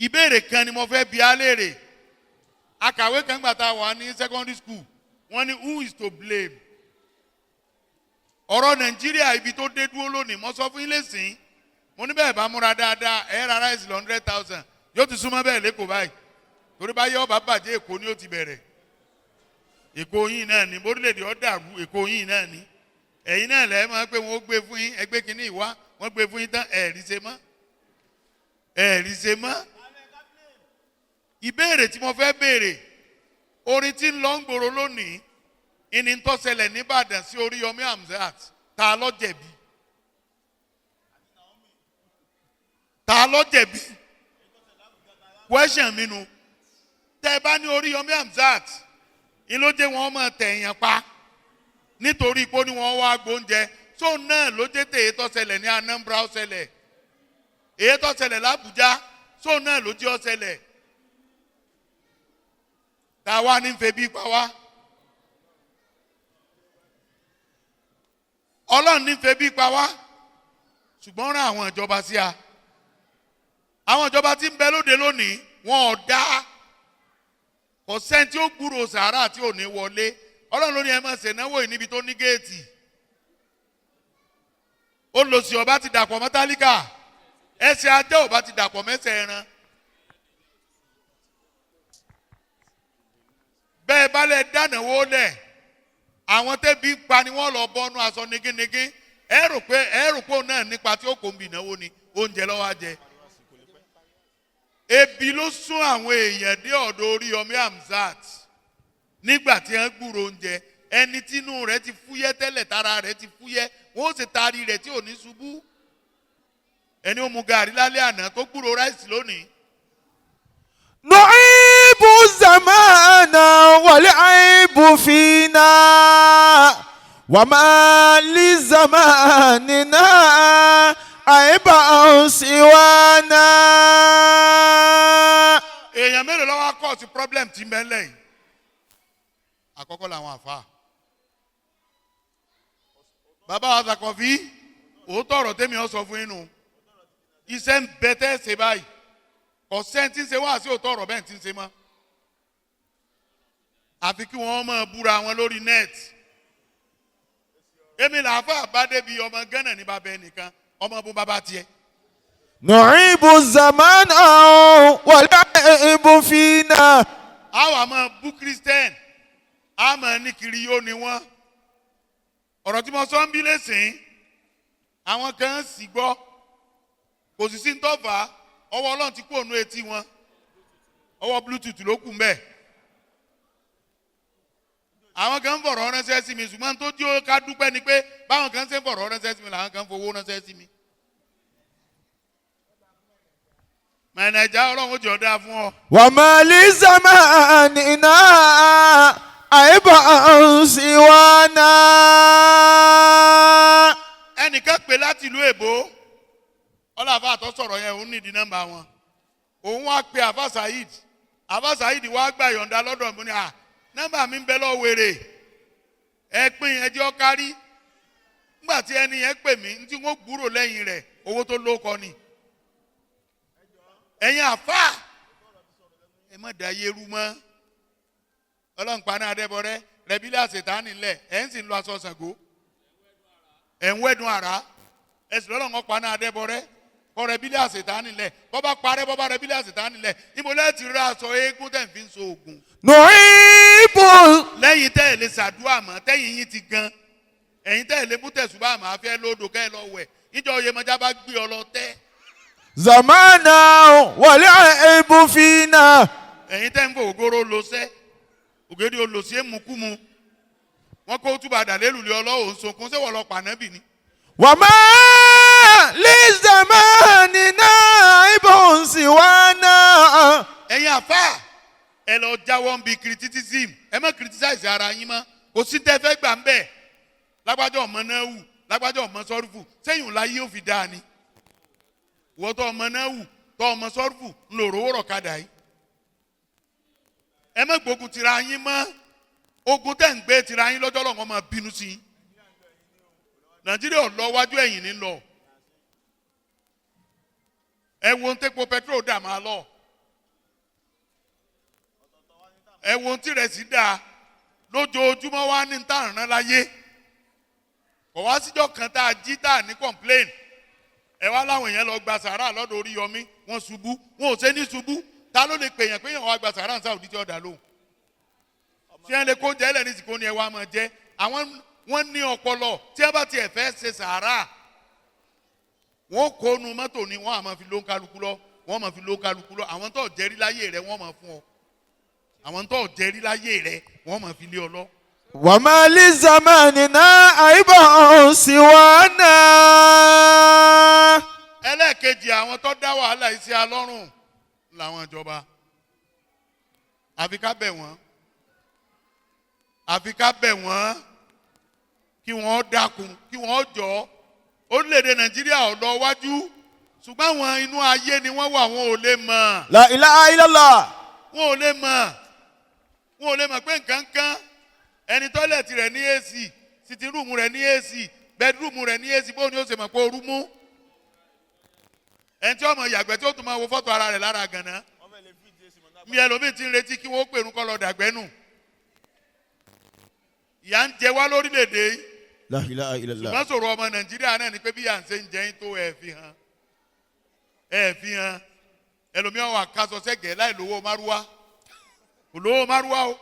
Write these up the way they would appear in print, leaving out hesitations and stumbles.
Ìbéèrè kan ni mo fẹ́ bi á léèrè. Akàwé kan gbà tá a wà ní secondary school, wọ́n ní, "Who is to blame?" Ọ̀rọ̀ Nàìjíríà, ibi tó dé dúró lónìí, mo sọ fún yín lẹ́sìn, mo ní bẹ́ẹ̀ bá múra dáadáa, ẹ̀ ra rice 100,000, yóò ti súnmọ́ bẹ́ẹ̀ lẹ́kọ̀ọ́ báyìí, torí báyọ̀ ọba bàjẹ́, Èkó ni ó ti bẹ̀rẹ̀. Èkó yín náà ni orílẹ̀-èdè ó dàrú, Èkó yín náà ni ẹ̀yin náà lẹ́ẹ̀ máa pé wọ́n ó gbé fún yín. Ẹgbẹ́ kínní ìwá wọ́n gbé fún yín tán, ẹ̀ẹ́rì ṣe mọ́, ẹ̀ẹ́rì ṣe mọ́. Ìbéèrè tí mo fẹ́ béèrè, orin tí ń lọ ń gbòòrò lónìí, ìní tó ṣẹlẹ̀ nìbàdàn sí Oríyọmí Hamzat, ta ló jẹ̀bi? Ta ló jẹ̀bi? Question mi nu. Tẹ́ ẹ bá ní Oríyọmí Hamzat ní ló jẹ́ wọn máa tẹ̀yàn pa nítorí pé ó ní wọ́n wá gbóúnjẹ tó náà ló jẹ́ tèyí tó ṣẹlẹ̀ ní Anambra ó ṣẹlẹ̀, èyí tó ṣẹlẹ̀ l'Ábùjá tó náà ló jẹ́ ó ṣẹlẹ̀, tá a wá ní febi pa wá? Ọlọ́run ní febi pa wá, ṣùgbọ́n rán àwọn ìjọba sí a. Àwọn ìjọba tí ń bẹ lóde lónìí, wọn ò dá. Kò sẹ́ni tí ó gbúrò sàárà tí ò ní wọlé. Ọlọ́run ló ní ẹ máa ṣènáwó yìí níbi tó ní géètì. Olòṣì ọba ti dàpọ̀ mọ́ tálíkà, ẹsẹ̀ ajá ọba ti dàpọ̀ mẹ́sẹ̀ ẹran. Bẹ́ẹ̀ bá lẹ̀ dánáwó lẹ̀, àwọn tẹ́bi pa ni wọ́n lọ bọ́nú aṣọ nigínigín. Ẹ rò pé òun náà nípa tí ó kò ń bì náwó ni oúnjẹ lọ́wọ́ á jẹ. Ebi ló sún àwọn èèyàn dé ọ̀dọ̀ Oríyọmí Hamzat nígbà tí wọ́n gbúrò oúnjẹ. Ẹni tínú rẹ̀ ti fúyẹ́ tẹ́lẹ̀, tára rẹ̀ ti fúyẹ́, wọ́n ó sì taari rẹ̀ tí ò ní ṣubú. Ẹni ó mu gàrí lálẹ́ àná tó gbúrò rice lónìí. نعيب الزمان والعيب فينا وما لزماننا عيب سوانا. Èèyàn mélòó lọ́wọ́ á cause problem tí ń bẹ lẹ́yìn? Àkọ́kọ́ làwọn àfa bàbá wa Sàkọ̀fí, òótọ́ ọ̀rọ̀ tẹ́mi ọ sọ fún yín nu, iṣẹ́ ń bẹ tẹ́ ṣe báyìí. Kò sẹ́ni tí ń ṣe wá sí òótọ́ ọ̀rọ̀ bẹ́ẹ̀ tí ń ṣe mọ́, àfi kí wọ́n máa búra wọn lórí net. Èmi làáfà bá débi ọmọ Gánà ní bàbá ẹnìkan, ọmọ bó bàbá tiẹ̀. نعيب الزمان والعيب فينا. A wà máa bú Christian, a máa ní kiri yóò ní wọn. Ọ̀rọ̀ tí mo sọ ń bí lẹ́sìn, àwọn kan sì gbọ́, kò sì sí ń tọ́fà. Ọwọ́ Ọlọ́run ti kú ònú etí wọn, ọwọ́ Bluetooth ló kù mbẹ́. Àwọn kan ń fọ̀rọ̀ ránṣẹ́ sí mi, ṣùgbọ́n tó tí ó ká dúpẹ́ ni pé báwọn kan ṣe ń fọ̀rọ̀ ránṣẹ́ sí mi làwọn kan ń fowó ránṣẹ́ sí mi. Mẹ̀nẹ̀jà, Ọlọ́run ó jẹ́ ọ̀dà fún ọ. وما لزماننا عيب سوانا. Ẹnìkan pè láti ìlú èbó, ọlọ́àfà àtọ́ sọ̀rọ̀ yẹn, òun nídìí nọ́mbà wọn. Òun wá pe Àfà Saheed. Àfà Saheed wá gbà yọ̀ǹda lọ́dọ̀ mi ní à nọ́mbà mi ń bẹ lọ́wọ́ wèrè, ẹ pín ẹjọ́ kárí. Nígbà tí ẹni yẹn pè mí, ní tí wọ́n gbúrò lẹ́yìn rẹ̀, owó tó lóko ni. Ẹ̀yin àfà, ẹ má da yẹrú mọ́. Ọlọ́npa náà adébọ̀rẹ́ rẹ̀bílẹ̀ àṣetánì ńlẹ̀, ẹ̀ ń sì ń lọ aṣọ Ṣàngó, ẹ̀ ń wẹ́dùn àrá, ẹ̀ sì lọ́lọ́run ọ̀pá náà adébọ̀rẹ́ kọ́ rẹ̀bílẹ̀ àṣetánì ńlẹ̀. Bọ́bá parẹ́, bọ́bá rẹ̀bílẹ̀ àṣetánì ńlẹ̀, ìmọ̀lẹ́ ti rà aṣọ eégún tẹ̀ ń fi ń so oògùn. نعيب Lẹ́yìn tẹ́ ẹ̀ lè ṣàdúrà mọ́, tẹ́yìn yín ti gan, ẹ̀yin tẹ́ ẹ̀ lè mú tẹ̀sùbá àmọ́ afẹ́ lódò kẹ́ ẹ lọ wẹ̀ níjọ́ Yemọja bá gbé ọ lọ tẹ́. زمانا والعيب فينا. Ẹ̀yin tẹ́ ń fò ògóró lọ́sẹ́ ògèdè olòsí èmukúmu, wọn kó túbà dàlélù lé ọlọ́wọ́ ń sunkún, ṣé wọ́n lọ pànábì ni? وما لزماننا عيب سوانا. Ẹ̀yin àfà, ẹ lọ jáwọ́ ń bi criticism. Ẹ má criticize ara yín mọ́. Kò sí tẹ́ fẹ́ gbà ń bẹ̀. Lágbájá ọmọ náà wù, lágbájá ọmọ sọ́rùfù, sẹ́yìn ńlá yìí ó fi dáa ni. Wọ́n tọ́ ọmọ náà wù, tọ́ ọmọ sọ́rùfù, ń lò rówó rọ̀kadà yìí. Ẹ má gbógun tira yín mọ́. Ogun tẹ̀ ń gbé tira yín lọ́jọ́ lọ́wọ́ máa bínú sí i. Nàìjíríà ò lọ wájú, ẹ̀yìn ní lọ. Ẹ wo ń tẹ́po petrol dà máa lọ. Ẹ wo ohun tí rẹ̀ sì dáa lójoojúmọ́ wá ní tá à ń rán láyé. Kò wá síjọ́ kan tá a jí tá a ní complain. Ẹ wá láwọn èèyàn lọ gba sàárà lọ́dọ̀ Oríyọmí, wọ́n ṣubú, wọn ò ṣe ní ṣubú. Ta ló lè pèèyàn pé èèyàn wá gba sàárà ní Saudi tí ó dá lóhùn? Tí wọ́n lè kó oúnjẹ ẹlẹ́ni sì kó ní ẹ wá máa jẹ. Àwọn wọ́n ní ọpọlọ tí wọ́n bá tiẹ̀ fẹ́ ṣe sàárà, wọ́n kó nu mọ́tò ni wọ́n á máa fi ló ń kálukú lọ, wọ́n máa fi ló ń kálukú lọ. Àwọn tó jẹ́rí láyé rẹ̀ wọ́n máa fún ọ, àwọn tó jẹ́rí láyé rẹ̀ wọ́n máa fi lé ọ lọ. وما لزماننا عيب سوانا. Ẹlẹ́ẹ̀kejì, àwọn tó dá wàhálà yìí sí alọ́rùn làwọn ìjọba. Àfi ká bẹ̀ wọ́n, àfi ká bẹ̀ wọ́n kí wọ́n dákun, kí wọ́n jọ. Orílẹ̀-èdè Nàìjíríà ò lọ wájú, ṣùgbọ́n àwọn inú ayé ni wọ́n wà, wọn ò lè mọ̀. لا إله إلا الله. Wọn ò lè mọ̀, wọn ò lè mọ̀ pé nǹkan kan. Ẹni toilet rẹ̀ ní AC, sitting room rẹ̀ ní AC, bedroom rẹ̀ ní AC, bóun ni ó ṣe mọ̀ pé ooru mú? Ẹni tí ọmọ yàgbẹ́ tí ó tún máa wo fọ́tò ara rẹ̀ lára gànà mi, ẹlòmíì ti ń retí kí wọ́n pèrún kọ́ lọ dàgbẹ́ nù. Ìyà ń jẹ wá lórílẹ̀‐èdè yìí. لا إله إلا الله. Ṣùgbọ́n sọ̀rọ̀ ọmọ Nàìjíríà náà ni pé bí à ń ṣe ń jẹyìn tó ẹ̀ fi hàn, ẹ̀ fi hàn. Ẹlòmíì wà kásọ sẹ́gẹ̀ẹ́ láì lówó márúwá, kò lówó márúwá o.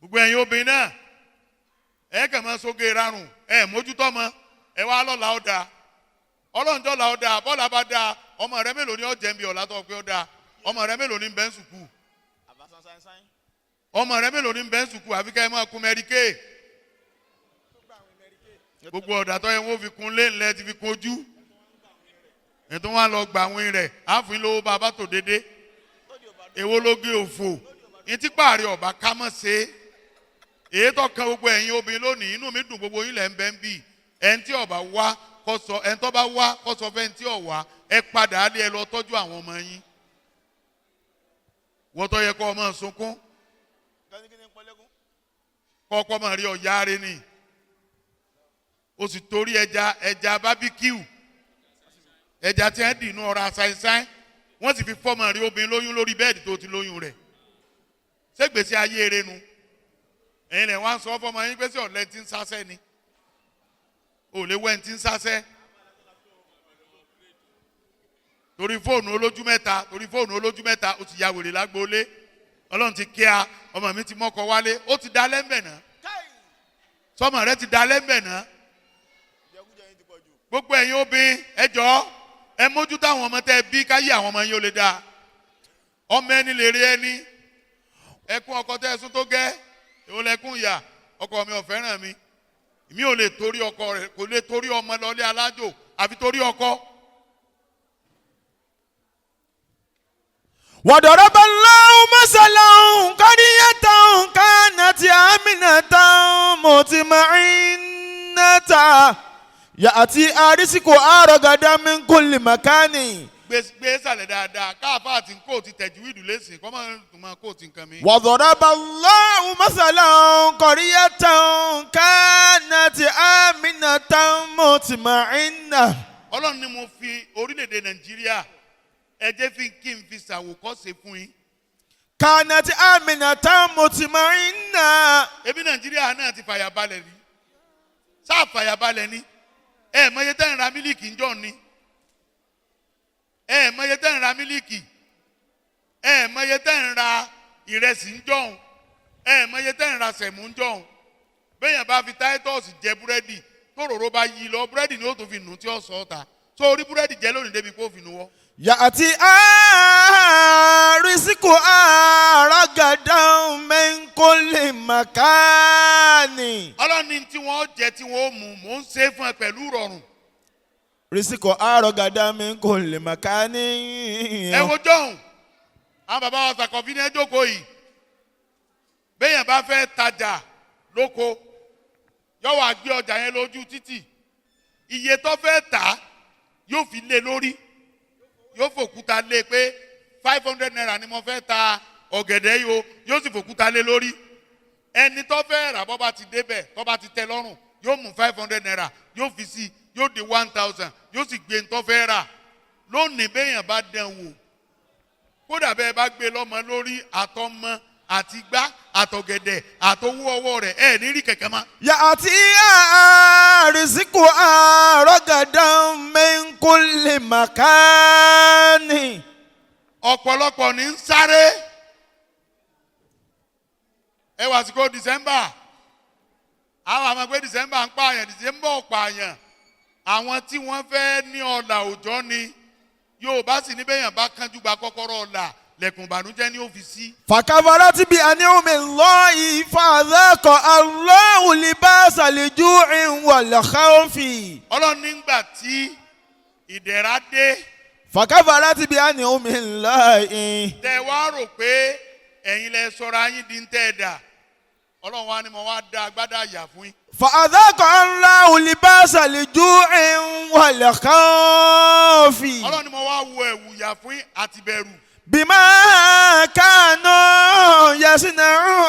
Gbogbo ẹ̀yin obìnrin náà, ẹ kàn máa sóge rarùn, ẹ mójútó ọmọ ẹ wá lọ́la ọ̀dà ọlọ́njọ́ la ọ̀dà bọ́lá bá dáa. Ọmọ rẹ mélòó ni ó jẹ́ ń bí ọ̀la tó pé ó dáa? Ọmọ rẹ mélòó ni ń bẹ́ ń sùkúù? Ọmọ rẹ mélòó ni ń bẹ́ ń sùkúù? Àfi ká ẹ máa kun mẹ́ríkè. Gbogbo ọ̀dà tó yẹ wọ́n fi kun lé ńlẹ̀ ti fi kun ojú ètò wọn lọ gbà wín rẹ̀ àfin lówó bàbá tó dédé. Èwo ló gé òfò etí pààrọ̀ ọ̀bà ká mọ̀ ṣe é? Èyí tó kan gbogbo ẹ̀yin obìnrin lónìí, inú mi dùn, gbogbo yín lẹ̀ ń bẹ́ ń bì. Ẹni tí ọba wá kó sọ, ẹni tó bá wá kó sọ fẹ́, ẹni tí ò wá, ẹ padà á lé, ẹ lọ tọ́jú àwọn ọmọ yín. Wọ́n tó yẹ kó ọmọ sunkún, kọ́kọ́ máa rí ọ̀yá rẹ ni o sì torí ẹja barbecue, ẹja tí wọ́n dì inú ọ̀rá ṣáínṣáín, wọ́n sì fi fọ́mọ rí obìnrin lóyún lórí bẹ́ẹ̀dì tó ti lóyún rẹ̀. Ṣégbèsè ayé rẹ nu? Ẹ̀yin lẹ̀ wá ń sọ fọmọ yín pé sí ọ̀lẹ́ tí ń sásẹ́ ni ò lè wẹ́ ń tí ń sásẹ́ torí fóònù olójú mẹ́ta, torí fóònù olójú mẹ́ta, ó ti ya wèrè lágbóolé. Ọlọ́run ti kíá, ọmọ mi ti mọ́kọ wálé, ó ti da lẹ́ńbẹ̀ náà, sọmọ rẹ ti da lẹ́ńbẹ̀ náà. Gbogbo ẹ̀yin obìnrin, ẹ jọ̀ọ́, ẹ mójútó àwọn ọmọ tẹ́ ẹ bí, káyé àwọn ọmọ yín ó lè dáa. Ọmọ ẹni lè rí ẹni ẹkún ọkọ tẹ́ ẹ sún tó gẹ́. Èwo lẹkún ìyá? Ọkọ mi ò fẹ́ràn mi, mi ò lè torí ọkọ rẹ, kò lè torí ọmọ lọlé alájò, àfi torí ọkọ. وضرب الله مثلا قرية كانت آمنة مطمئنة يأتي رزقها رغدا من كل مكان. Gbé gbé sàlẹ̀ dáadáa, káàfà àti kóòtù tẹ̀jú ìdù lẹ́sìn kọ́ máa ń tún máa kóòtù nǹkan mi. وضرب الله مثلا قرية كانت آمنة مطمئنة. Ọlọ́run ni mo fi orílẹ̀-èdè Nàìjíríà, ẹ jẹ́ fi kí n fi ṣàwòkọ́ṣe fún yín. كانت آمنة مطمئنة. Ebi Nàìjíríà náà ti fàyàbalẹ̀ rí, sáà fàyàbalẹ̀ ni. Ẹ mọye tẹ́ ń ra mílíkì ń jọ ni, ẹ mọye tẹ́ ń ra mílíkì, ẹ mọye tẹ́ ń ra ìrẹsì ń jọ̀hún, ẹ mọye tẹ́ ń ra sẹ̀mú ń jọ̀hún. Bẹ́ẹ̀yàn bá fi táítọ́ọ̀sì jẹ búrẹ́dì, tóróró bá yí lọ, búrẹ́dì ni ó tún fi nù tí ó sọ ọ́ ta tó orí búrẹ́dì jẹ lónìí débi kó fi nù wọ́. يأتي رزقها رغدا من كل مكان. Ọlọ́ni tí wọ́n jẹ tí wọ́n mú, mò ń ṣe é fún ẹ pẹ̀lú rọrùn. رزقها رغدا من كل مكان. Ẹ wo jọ̀hún, àwọn bàbá wa sàkọ̀fín ní ẹjọ́kọ̀ yìí, béèyàn bá fẹ́ tajà lóko, yóò wá gbé ọjà yẹn lójú títì. Iye tó fẹ́ tà yóò fi lé lórí, yóò fòkúta lé pé 500 naira ni mo fẹ́ ta ọ̀gẹ̀dẹ̀ yìí o, yóò sì fòkúta lé lórí. Ẹni tó fẹ́ rà, bọ́ bá ti débẹ̀, tó bá ti tẹ́ lọ́rùn, yóò mú 500 naira, yóò fi sí, yóò di 1,000, yóò sì gbé ní tó fẹ́ rà. Lónìí, béèyàn bá dán wò, Kódà bẹ́ẹ̀ bá gbé lọ́mọ lórí, àtọmọ àti gbá àtọ̀gẹ̀dẹ̀ àtọwọ́ ọwọ́ rẹ̀, ẹ̀ ní rí kẹ̀kẹ́ mọ́. يأتيها رزقها رغدا من كل مكان. Ọ̀pọ̀lọpọ̀ ní ń sáré. Ẹ wà síkò December, àwọn àmọ́ pé December ń pààyàn, December ò pààyàn. Àwọn tí wọ́n fẹ́ ní ọ̀là òjọ́ ni. Yorùbá sì níbẹ̀, yàn bá kánjú gba kọ́kọ́rọ́ ọ̀là, lẹ̀kùn ìbànújẹ́ ní ọ́fíìsì. فكفرت بأنعم الله فأذاق الله لباس الجوع والخوف. Ọlọ́run, nígbà tí ìdẹ̀ra dé, فكفرت بأنعم الله. tẹ wá rò pé ẹ̀yin lẹ sọra yín di ń tẹ́ ẹ dà, Ọlọ́run wa ni mo wá dá agbádá àyà fún yín. فأذاق الله لباس الجوع والخوف. Ọlọ́run ni mo wá wo ẹ̀wù yà fún yín àti bẹ̀rù. بما كانوا يصنعون.